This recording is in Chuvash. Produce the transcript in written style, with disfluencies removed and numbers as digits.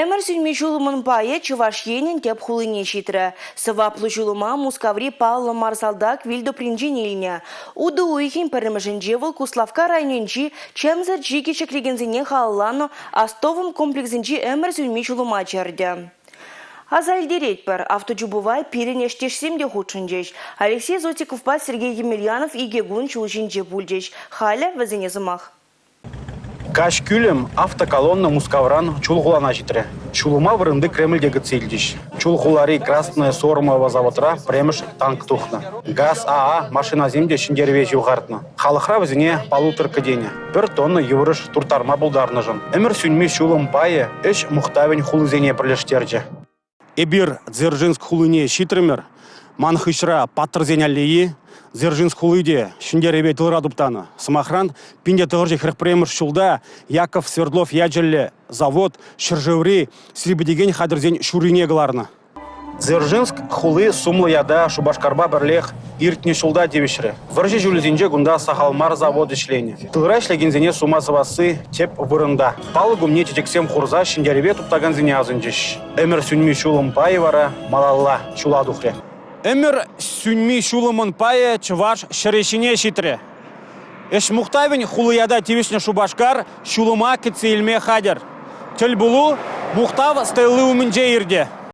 Ӗмӗр сӳнми ҫулӑмӑн пайӗ Чӑваш Енӗн тӗп хулине ҫитрӗ. Сӑваплӑ ҫулӑма Мускаври паллӑ мар салтак вил тӑпринчен илнӗ. Утӑ уйӑхӗн пӗрремӗшӗнче вӑл Куславкка районӗнчи чӗмсӗр чикӗ ҫӗклекенсене халалланӑ Астӑвӑм комплексӗнчи ӗмӗр сӳнми ҫулӑма чӗртӗ. Аса илтеретпӗр, авточупӑва пирӗн ӗҫтешсем те хутшӑнчӗҫ. Алексей Зотиковпа Сергей Емельянов икӗ кун ҫул ҫинче пулчӗҫ. Халӗ вӗсене сӑмах. Каҫ кӳлӗм автоколонна Мускавран Чулхулана ҫитрӗ. Ҫулӑма вырӑнти Кремльте кӗтсе илчӗҫ. Чулхулари Красное Сормово заводра пӗрремӗш танк тухнӑ. ГАЗ-АА машинасем те ҫӗнтерӗве ҫывхартнӑ. Халӑхра вӗсене полуторка тенӗ. Пӗр тонна йывӑрӑш турттарма пултарнӑшӑн ӗмӗр сӳнми ҫулӑм пайӗ ӗҫ мухтавӗн хулисене пӗрлештерчӗ. Эпир Дзержинск хулине ҫитрӗмӗр. Ман хыҫра паттӑрсен аллейи. Дзержинск хули те ҫӗнтерӗве тылра туптанӑ. Сӑмахран, 1941 ҫулта Яков Свердлов ячӗллӗ завод ҫӗршыври сирпӗтекен хатӗрсен ҫуррине кӑларнӑ. Дзержинск хули сумлӑ ята Шупашкарпа пӗрлех иртнӗ ҫулта тивӗҫрӗ. Вӑрҫӑ ҫулӗсенче кунта сахал мар завод ӗҫленӗ. Тылра ӗҫлекенсене сума сӑвасси тӗп вырӑнта. Палӑк умне чечексем хурса ҫӗнтерӗве туптакансене асӑнчӗҫ. Ӗмӗр сӳнми ҫулӑм пайӗ вара малалла ҫула тухрӗ. Ӗмӗр сӳнми ҫулӑмӑн пайӗ чӑваш ҫӗрӗ ҫине ҫитрӗ. Ӗҫ мухтавӗн хули ята тивӗҫнӗ Шупашкар ҫулӑма кӗтсе илме хатӗр. Тӗл пулу Мухтав стелли умӗнче иртӗ.